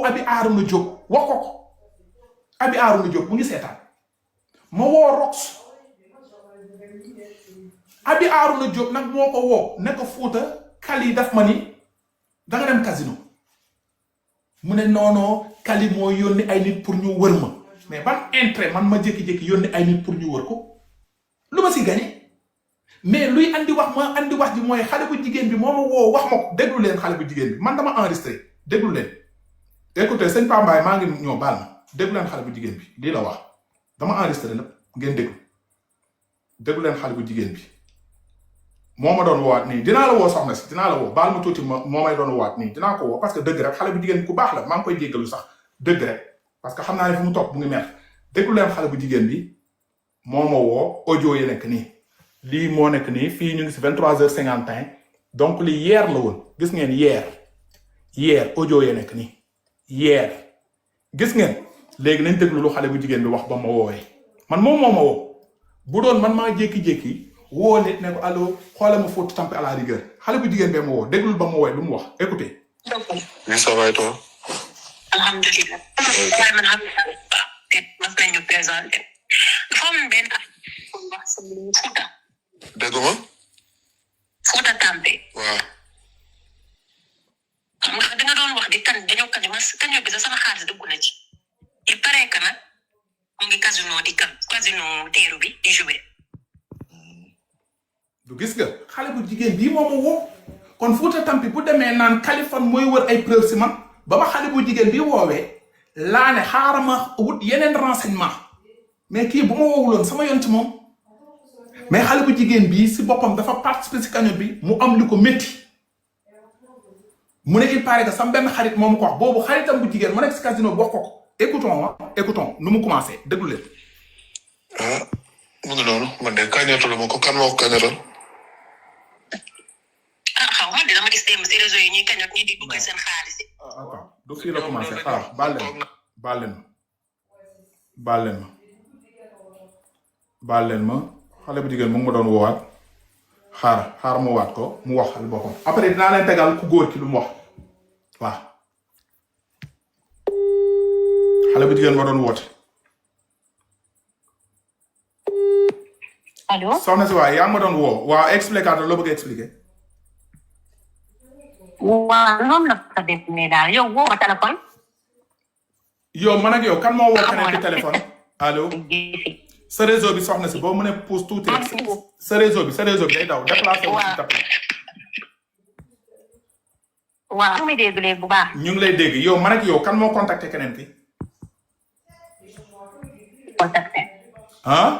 Abi Arouna Diop wax ko Abi Arouna Diop mu ngi seetaan ma woo Rox Abi Arouna Diop nag moo ko woo ne ko Fouta Kali daf ma ni da nga dem casino mu ne non Kali moo yónni ay nit pour ñu wër ma mais ban intérêt man ma jékki-jékki yónni ay nit pour ñu wër ko lu ma si gagné mais luy andi wax ji mooy xale bu jigéen bi moo ma woo wax ma ko déglu leen xale bu jigéen bi man dama enregistré déglu leen écoutez sëñ Pambaay maa ngi ñoo baal ma déglu leen xale bu jigéen bi lii la wax dama enregistré lépp ngeen déglu leen xale bu jigéen bi moo ma doon woowaat nii dinaa la woo soxna si dinaa la woo baal ma tuuti moo may doon woowaat nii dinaa ko woo parce que dëgg rek xale bu jigéen bi ku baax la maa ngi koy jéggalu sax dëgg rek parce que xam naa ne fi mu toog bu ngi mer déglu leen xale bu jigéen bi moo ma woo audio yi nekk nii lii moo nekk nii fii ñu ngi si 23h51 donc lii hier la woon gis ngeen hier audio yi nekk nii hier gis ngeen léegi nañ déglu lu xale bu jigéen bi wax ba ma woowee man moom moo ma woo bu doon man maa jékki-jékki woo nit ne ko allo xoolal ma Fouta Tampi à la rigueur xale bu jigéen bee ma woo déglul ba ma woowee lu mu wax écoutez. oui ça va et toi. alhamdulilah. man xam te mas nañu présenté. dafa am benn wax sa Fouta. dégg nga. Fouta Tampi. waaw. xam nga danga doon wax di kan dañoo kan ma kañoo bi sax sama xaalis dugg na ci. il paraît que nag mu ngi casino teeru bi di jouer. du gis nga xale bu jigéen bii moo ma woo kon Fouta Tampi bu demee naan Kaliphone mooy wër ay preuve si man ba ma xale bu jigéen bi woowee laa ne xaaral ma wut yeneen renseignement mais kii bu ma woowuloon sama yoon ci moom mais xale bu jigéen bii si boppam dafa participer si cagnotte bi mu am lu ko métti mu ne il paraît que sama benn xarit moo ma ko wax boobu xaritam bu jigéen mu nekk si casino bi wax ko écoutons nu mu commencé déglu leen. ah mu ngi noonu man de cagnotte la ma ko kan moo ko cagnotte. xaw ma dama gis démb si réseau yi ñuy cagnotte ñi di dugal seen xaalis. attends du fii la commencé xaar baal leen ma xale bu jigéen mu ngi ma doon woowaat xaar mu waat ko mu wax xale boppam après dinaa leen tegal ku góor ki lu mu wax waaw xale bu jigéen ma doon woote. allo soxna si waaye yaa ma doon woo waaw explicateur loo bëgg expliquer. waaw noonu la ko def mais daal yow woo ma téléphone. yow man ak yow kan moo woo keneen ci téléphone allo. sa réseau bi soxna si boo mënee pousse tuuti rek sa réseau bi day daw déplacé wu ci tapé. waaw mu ngi dégg léegi bu baax. ñu ngi lay dégg yow man ak yow kan moo contacté keneen ki. contacté. ah.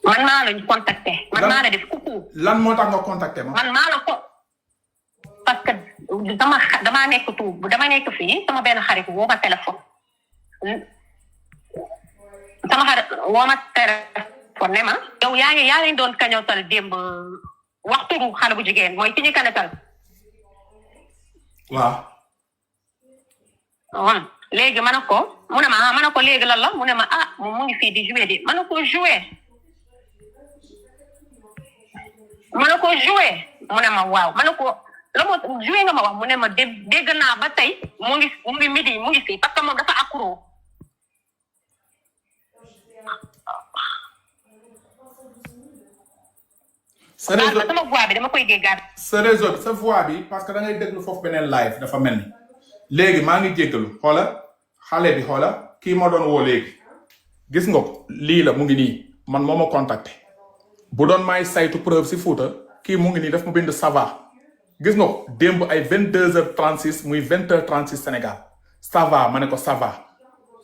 man maa la contacté. man maa la def coucou. lan moo tax nga contacté ma. man maa la ko parce que dama nekk fii sama benn xarit woo ma téléphone. sama xarit woo ma téléphone ne ma. yow yaa ngi doon kañotal démb waxtu xale bu jigéen mooy ki ñu kañotal. waaw. waaw léegi ma ne ko mu ne ma ko léegi lan la mu ne ma moom mu ngi fii di jouer di ma ne ko jouer. mu ne ma waaw ma ne ko la moo joué nga ma wax mu ne ma dégg naa ba tey mu ngi midi mu ngi fii parce que moom dafa accro. sa réseau sama voix bi dama koy déggaat. sa réseau bi sa voix bi parce que da ngay déglu foofu beneen live dafa mel ni léegi maa ngi jéggalu xoola xale bi xoola kii ma doon woo léegi gis nga ko lii la mu ngi nii man moo ma contacté bu doon may saytu preuve si Fouta kii mu ngi nii daf ma bind ça va gis nga ko démb ay 22h36 muy 20h36 Sénégal ça va ma ne ko ça va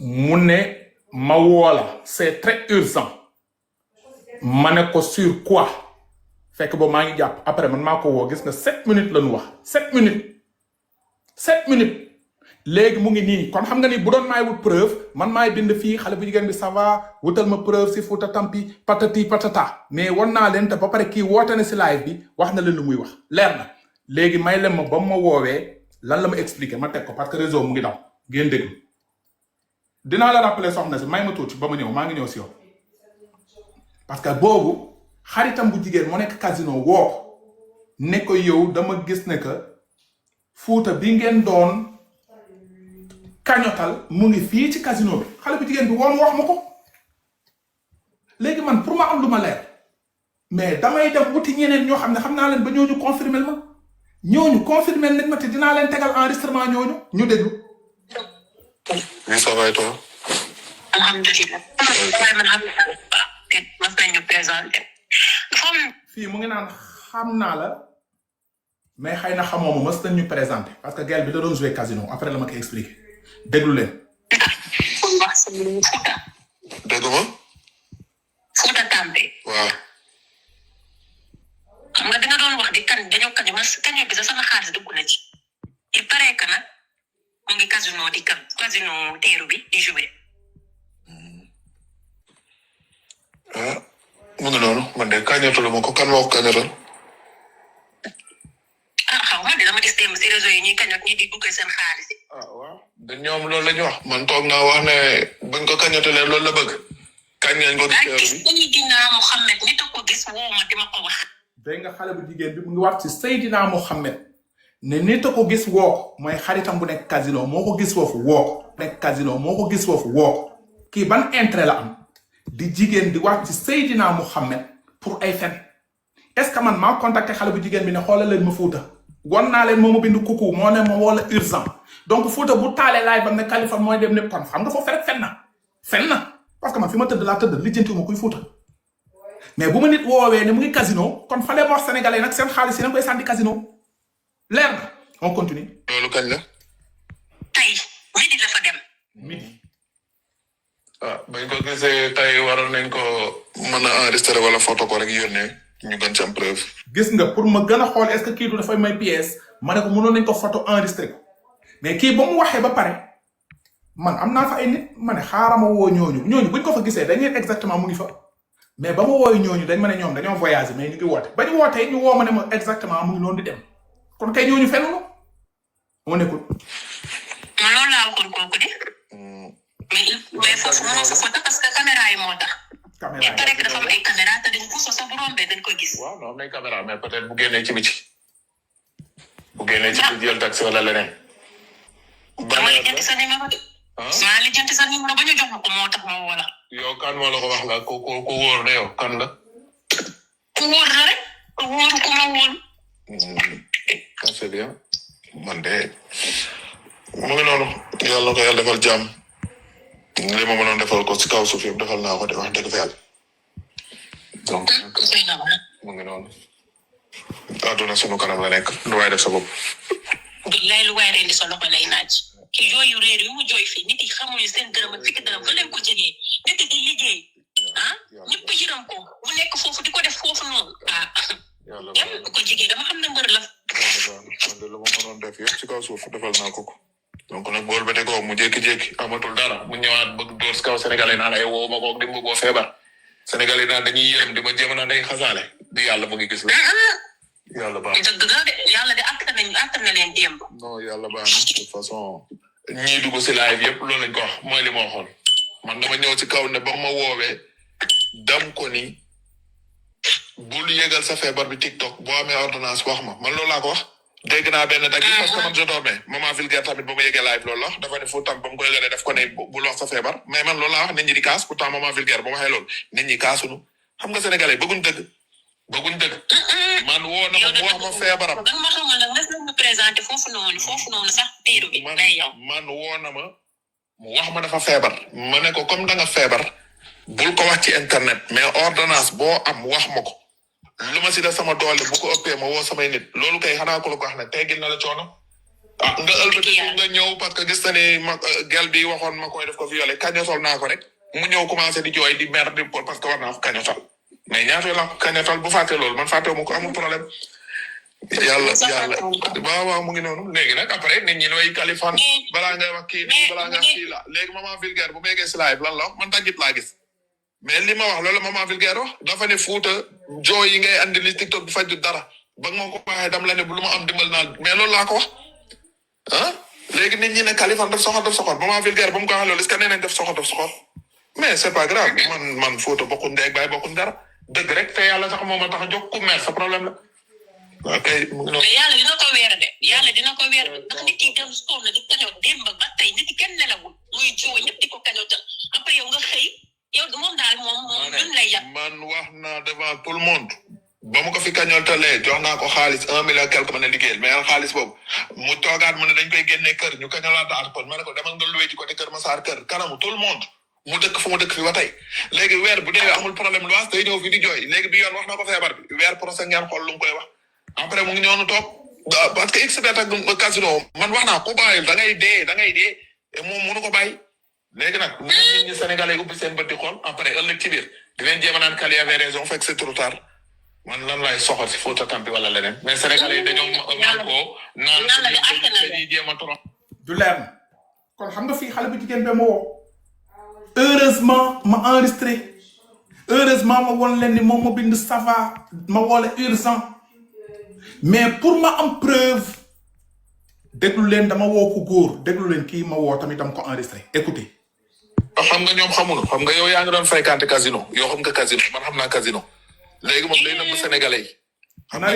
mu ne ma woola c'est très urgent ma ne ko sur quoi fekk boobu maa ngi jàpp après man maa ko woo gis nga 7 minutes la ñu wax 7 minutes léegi mu ngi nii kon xam nga ni bu doon maay wut preuve man maay bind fii xale bu jigéen bi ça va wutal ma preuve si Fouta Tampi patati patata mais wan naa leen te ba pare kii woote na si live bi wax na leen lu muy wax leer na léegi may leen ma ba ma woowee lan la ma expliqué ma teg ko parce que réseau mu ngi daw ngeen déglu dinaa la rappeler soxna si may ma tuuti ba ma ñëw maa ngi ñëw si yow parce que boobu xaritam bu jigéen moo nekk casino woo ne ko yow dama gis ne que Fouta bi ngeen doon kañotal mu ngi fii ci casino bi xale bu jigéen bi woon wax ma ko léegi man pour ma am lu ma leer mais damay dem wuti ñeneen ñoo xam ne xam naa leen ba ñooñu confirmer ma ñooñu confirmer nañ ma te dinaa leen tegal enregistrement ñooñu ñu déglu. Oui, ça va et toi? alhamdulilah. mas nañu présenté. fii mu ngi naan xam naa la mais xëy na xamoo ma mës nañ ñu présenté parce que gel bi da doon jouer casino après la ma koy expliqué déglu leen. dégg nga. Fouta Tampi. waaw. xam nga danga doon wax di kan dañoo kañ ma kañoo bi sax sama xaalis dugg na ci. il paraît que nag mu ngi casino di kan casino teeru bi di jouer. ah mu ngi noonu man de kañatu la ma ko kan moo ko kañatal. xaw ma de dama gis démb si réseau yi ñuy kañot ñi di duggee seen xaalis yi. waaw de ñoom loolu la ñu wax man toog naa wax ne buñ ko kañatalee loolu la bëgg. kañ ngeen ko gis teeru bi dañuy ginnaaw Mouhamed nit ko gis woo ma di ma ko wax. dégg nga xale bu jigéen bi mu ngi wax ci Seydina Mohamed ne nit a ko gis woo ko mooy xaritam bu nekk casino moo ko gis foofu woo ko nekk casino moo ko gis foofu woo ko kii ban intérêt la am di jigéen di wax ci Seydina Mohamed pour ay fen est-ce que man maa contacté xale bu jigéen bi ne xoolal leen ma Fouta won naa leen moo ma bind kuku moo ne ma wala urgent donc Fouta bu taalee laay bam ne Kaliphone mooy dem ne kon xam nga foofu rek fen na parce que man fi ma tëdd laa tëdd lijjantiwuma kuy Fouta mais bu ma nit woowee ne mu ngi casino kon fallait wax sénégalais nag seen xaalis yi nañ koy sànni casino leer na on continue. loolu kañ la. tey midi la fa dem. midi. ah bañ ko gisee tey waroon nañ ko mën a enregistrer wala photo ko rek yónnee ñu gën ci am preuve. gis nga pour ma gën a xool est-ce que kii du dafay may pièce ma ne ko mënoon nañ ko photo enregistré ko mais kii ba mu waxee ba pare man am naa fa ay nit ma ne xaaral ma woo ñooñu buñ ko fa gisee dañuy exactement mu ngi fa. mais ba ma wooyu ñooñu dañ ma ne ñoom dañoo voyagé mais ñu ngi woote ba ñu wootee ñu woo ma ne ma exactement mu ngi noonu di dem kon kay ñooñu fenn la moo nekkul. man loolu laa waxoon kooku de. mais foofu mënoo sa photo parce que caméra yi moo tax. caméra yi pare que dafa am ay caméra te dañ ko sa bu rombee dañ ko gis. waaw non am nay caméra mais peut-être bu génnee ci biti. bu génnee ci biti jël taxi wala leneen. dama lijjanti sa numéro de. maa lijjanti sa numéro ba ñu jox ma ko moo tax ma woo la. yow kan moo la ko wax la ku wóor na yow kan la. ku wóor la rek ku wóor ku ma wóor. c'est bien man de mu ngi noonu yàlla ko yàlla defal jàmm li ma mënoon defal ko ci kaw suuf yëpp defal naa ko de wax dëgg fa yàlla donc mu ngi noonu àdduna sunu kanam la nekk lu waay def sa bopp. billaay lu waay rendi sa loxo lay naaj. ki yooyu réer yu mu jooy fii nit yi xamuñu seen dërëm ak fukki dërëm fa leen ko jëlee nit yi di liggéey ah ñëpp yërëm ko mu nekk foofu di ko def foofu noonu ah yàlla ko jigéen dama xam ne mbër la. man de lu ma mënoon def yëpp ci kaw suuf defal naa ko donc nag bool ba ko mu jékki-jékki amatul dara mu ñëwaat bëgg door si kaw Sénégalais naan ay woo ma ko di mu boo feebar Sénégalais naan dañuy yërëm di ma jéem a naan day xasaale di yàlla mu ngi gis la. yàlla baax na dëgg la de yàlla de àtt na leen démb. non yàlla baax na de toute façon ñii dugg si live yëpp loolu lañ ko wax mooy li ma waxoon man dama ñëw ci kaw ne ba ma woowee dam ko ni bul yégal sa feebar bi TikTok boo amee ordonnance wax ma man loolu laa ko wax. dégg naa benn dagg parce que man je dormais maman vulgaire tamit ba ma yégee live loolu la wax dafa ne fu tam ba mu koy yëgalee daf ko ne bul wax sa feebar mais man loolu laa wax nit ñi di kaas pourtant maman vulgaire ba ma waxee loolu nit ñi kaasuñu xam nga sénégalais bëgguñ dëgg. man woo na ma mu wax ma feebaram. ma xamal nag mas nañu présenté foofu noonu sax biiru bi. man woo na ma mu wax ma dafa feebar. ma ne ko comme da nga feebar bul ko wax ci internet mais ordonnance boo am wax ma ko lu ma si def sama doole bu ko ëppee ma woo samay nit loolu kay xanaa ko la ko wax ne teggil na la coono. ah nga ëlbati nga ñëw parce que gis na ni ma gel bi waxoon ma koy def ko violé kañotol naa ko rek mu ñëw commencé di jooy di mer di ko parce que war naa ko kañotol mais ñaata la kañotol bu fàtte loolu man fàtte mu ko amul problème. yàlla waaw mu ngi noonu léegi nag après nit ñi nooy Kaliphone balaa ngay wax kii nii balaa nga kii la léegi maman vulgaire bu meegee si live lan la wax man tàggit laa gis mais li ma wax loolu maman vulgaire wax dafa ne Fouta jooy yi ngay andi li TikTok bi faju dara ba nga ma ko waxee dam la ne bu lu ma am dimbal naa mais loolu laa ko wax ah léegi nit ñi ne Kaliphone def soxor maman vulgaire ba mu ko waxee loolu est-ce que nee nañ def soxor mais c'est pas grave man Fouta bokkul ndeeg baay bokkul dara dëgg rek te yàlla sax moom a tax a jóg ku mer sa problème la. ok mais yàlla dina ko weer de yàlla dina ko weer ndax nit ki dem tool na di tañoo démb ba tey nit ki kenn jooy ñëpp di ko kañotal après yow nga xëy yow moom daal moom ñun lay yàq. man wax naa devant tout le monde ba mu ko fi kañotalee jox naa ko xaalis 1 million quelque mën a liggéeyal mais xaalis boobu mu toogaat mu ne dañ koy génnee kër ñu kañolaat kon ma ne ko demal nga luwee ji côté Kër Massar kër kanamu tout le monde mu dëkk fu mu dëkk fi ba tey léegi weer bu dee amul problème luwaas day ñëw fi di jooy léegi bi yoon wax na ko feebar bi weer procès ngeen xool lu mu koy wax après mu ngi ñëw nu toog parce que xbet ak casino man wax naa ko bàyyil da ngay dee et moom mënu ko bàyyi léegi nag nit ñi sénégalais ubbi seen bët di xool après ëllëg ci biir di leen jéem a naan Kali avait raison fekk c'est trop tard man lan laay soxal si Fouta Tampi wala leneen mais sénégalais yi dañoo mën koo naan dañuy jéem a trop. du leer na kon xam nga fii xale bu jigéen ba ma woo heureusement ma enregistré heureusement ma won leen ni moom ma bind ça va ma woo la urgent mais pour ma am preuve déglu leen dama woo ko góor déglu leen kii ma woo tamit dama ko enregistré écoutez. xam nga ñoom xamuñu xam nga yow yaa ngi doon fréquenté casino yow xam nga casino man xam naa casino léegi moom day nëbb sénégalais yi. xam nga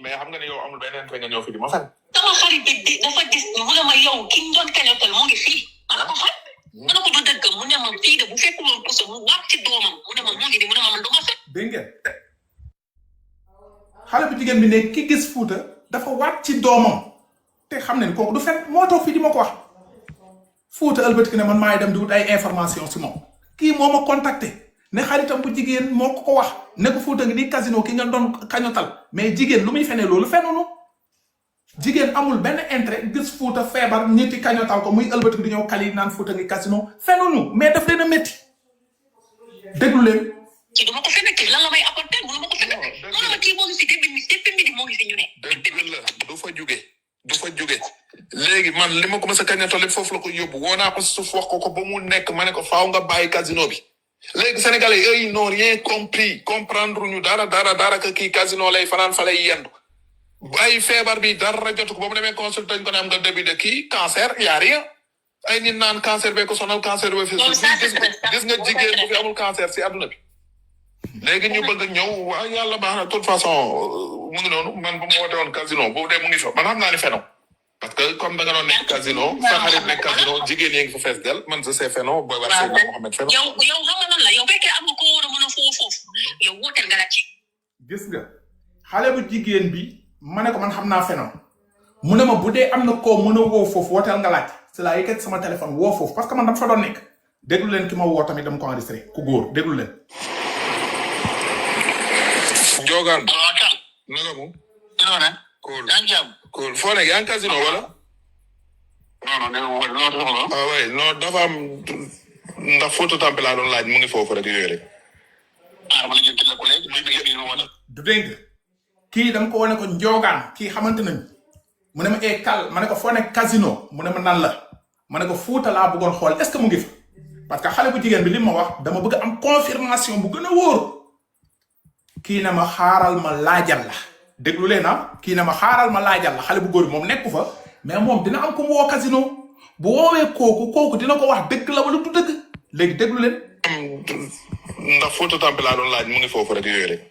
mais xam nga ne yow amul beneen nga ñëw fi di ma fan. sama xarit bi dafa gis mu ne ma yow ki ñu doon kañotal mu ngi fii ma ne ko fan ma ne ko du dëgg mu ne ma fii de bu fekkul woon pousse mu waat ci doomam mu ne ma mu ngi di mu ne ma man du ma fekk. dégg ngeen xale bu jigéen bi ne ki gis Fouta dafa waat ci doomam te xam ne ni kooku du fen moo toog fii di ma ko wax Fouta ëlbati ne man maay dem di wut ay information si moom kii moo ma contacté ne xaritam bu jigéen moo ko wax ne ko Fouta ngi nii casino ki nga doon kañotal mais jigéen lu muy fenee loolu fenunu jigéen amul benn intérêt gis Fouta feebar ñetti kañotal ko muy ëlbati di ñëw Kali naan Fouta ngi casino fenunu mais daf leen a métti déglu leen. ci du ma ko fekk lan la may apporter mënu ma ko fekk mënu ma kii moo ngi fi depuis midi moo ngi fi ñu ne. dëgg la du fa jóge léegi man li ma commencé kañotal foofu la ko yóbbu woo naa ko suuf wax ko ba mu nekk ma ne ko faaw nga bàyyi casino bi. léegi sénégalais yi ils n'ont rien compris comprendre ñu dara que kii casino lay fanaan fa lay yendu ay feebar bi dara jotu ko ba mu demee consulté ñu ko ne am nga début de kii cancer y a rien ay nit naan cancer bee ko sonal cancer bee fi gis nga jigéen bu fi amul cancer si adduna bi léegi ñu bëgg ñëw waaw yàlla baax na de toute façon mu ngi noonu man bu ma woote woon casino boobu de mu ngi fa man xam naa ni feno parce que comme da nga doon nekk casino sa xarit nekk casino jigéen yi ngi fa fees del man je sais feno booy war Seydina Mohamed feno yow xam nga lan la yow fekkee am nga ko war a mën a foofu yow wooteel nga la ci gis nga xale bu jigéen bi ma ne ko man xam naa feno mu ne ma bu dee am na koo mën a woo foofu wooteel nga laaj c'est la yëkkat sama téléphone woo foofu parce que man dama fa doon nekk déglu leen ki ma woo tamit dama ko enregistré ku góor déglu leen. Njogaan. naka mu. cool cool foo nekk yaa ngi casino wala. non oui non dafa am ndax Fouta Tampi laa doon laaj mu ngi foofu rek yooyu rek. du dégg kii dama ko wane ko Njogaan kii xamante nañu mu ne ma kal ma ne ko foo nekk casino mu ne ma nan la ma ne ko Fouta laa bëggoon xool est-ce que mu ngi fa parce que xale bu jigéen bi li ma wax dama bëgg am confirmation bu gën a wóor kii ne ma xaaral ma laajal la déglu leen kii ne ma xaaral ma laajal la xale bu góor bi moom nekku fa mais moom dina am ko mu woo casino bu woowee kooku dina ko wax dëgg la wala du dëgg léegi déglu leen. ndax Fouta Tampi laa doon laaj mu ngi foofu rek yooyu rek.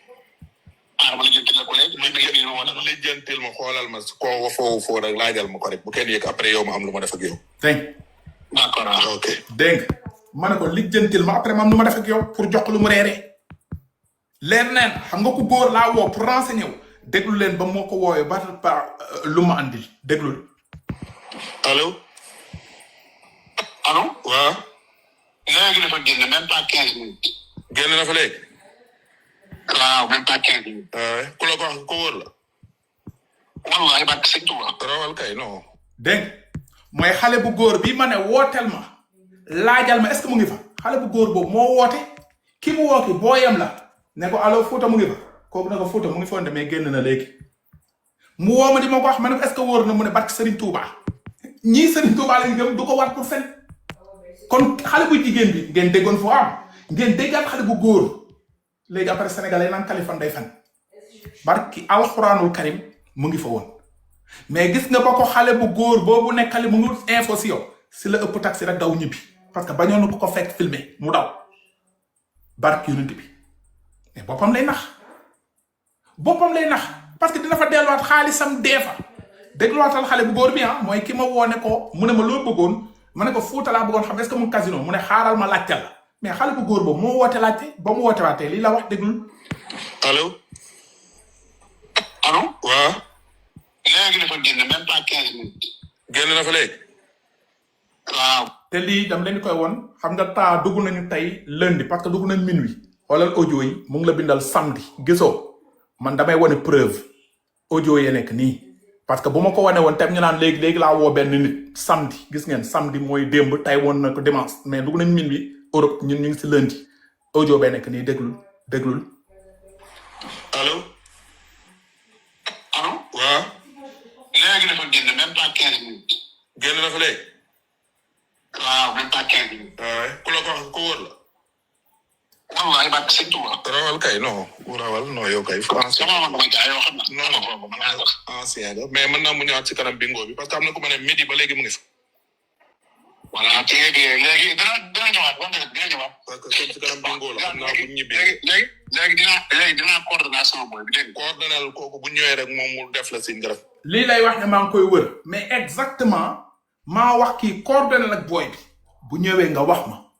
lijjantil ma xoolal ma koo foofu rek laajal ma ko rek bu kenn yëg après yow ma am lu ma def ak yow. dégg d'accord ok. dégg ma ne ko lijjantil ma après ma am lu ma def ak yow pour jox lu mu reeree. leer neen xam nga ku góor laa woo pour renseigner wu déglu leen ba moo ko woowee ba lu ma andil déglu. allo. allo. waaw. léegi dafa génn même pas 15 minutes. génn na fa léegi. waaw même pas 15 minutes. ku la ko wax ko wóor la. wallaay barke sëñ Tuba. rawal kay non. dégg mooy xale bu góor bi ma ne wooteel ma laajal ma est-ce que mu ngi fa xale bu góor boobu moo woote ki mu woo ki booyam la ne ko allo Fouta mu ngi fa kooku ne ko Fouta mu ngi foon mais génn na léegi mu woo ma di ma ko wax ma ne ko est-ce que wóor na mu ne barke Serigne Touba ñii Serigne Touba lañ gëm du ko war pour fen kon xale bu jigéen bi ngeen déggoon foo am ngeen déggaat xale bu góor léegi après sénégalais naan Kaliphone day fen barki alxuraanul karim mu ngi fa woon mais gis nga ba ko xale bu góor boobu nekk Kali mu ngi info si yow si la ëpp taxi rek daw ñibbi parce que bañoon na ko fekk filmé mu daw barki yonent bi mais boppam lay nax parce que dina fa delluwaat xaalisam dee fa dégluwaatal xale bu góor bi mooy ki ma woone ko mu ne ma loo bëggoon ma ne ko Fouta laa bëggoon xam est-ce que mu casino mu ne xaaral ma laajte la mais xale bu góor boobu moo woote laajte ba mu woote waatee lii la wax déglul. allo. allo. waaw. léegi dafa génn même pas 15 minutes. génn na fa léegi. waaw. te lii dam leen koy woon xam nga taa dugg nañu tey lundi parce que dugg nañ minuit xoolal audio yi mu ngi la bindal samedi gisoo man damay wane preuve audio yi nekk nii parce que bu ma ko wane woon tam ñu naan léegi laa woo benn nit samedi gis ngeen samedi mooy démb tey woon na ko dimanche mais dugg nañ minuit Europe ñun ñu ngi si lundi audio bay nekk nii déglul. allo. allo. waaw. léegi dafa génn même pas 15 minutes. génn na fa léegi. waaw même pas 15 minutes. waaw ku la ko wax ko wóor la. wallaay ba sëñ Tuba. rawal kay non rawal non yow kay français. sama man mooy gars yoo xam na. non ancien la mais mën naa mu ñëwaat ci kanam bingo bi parce que am na ku ma ne midi ba léegi mu ngi fa. voilà te léegi dina ñëwaat ba dina ñëwaat. parce que comme ci kanam bingo la xam naa bu ñibbee. léegi dinaa coordination booy bi dégg nga. coordonnel kooku bu ñëwee rek moom mu def la si ngaraf. lii lay wax ne maa ngi koy wër mais exactement maa wax kii coordonné ak booy bi bu ñëwee nga wax ma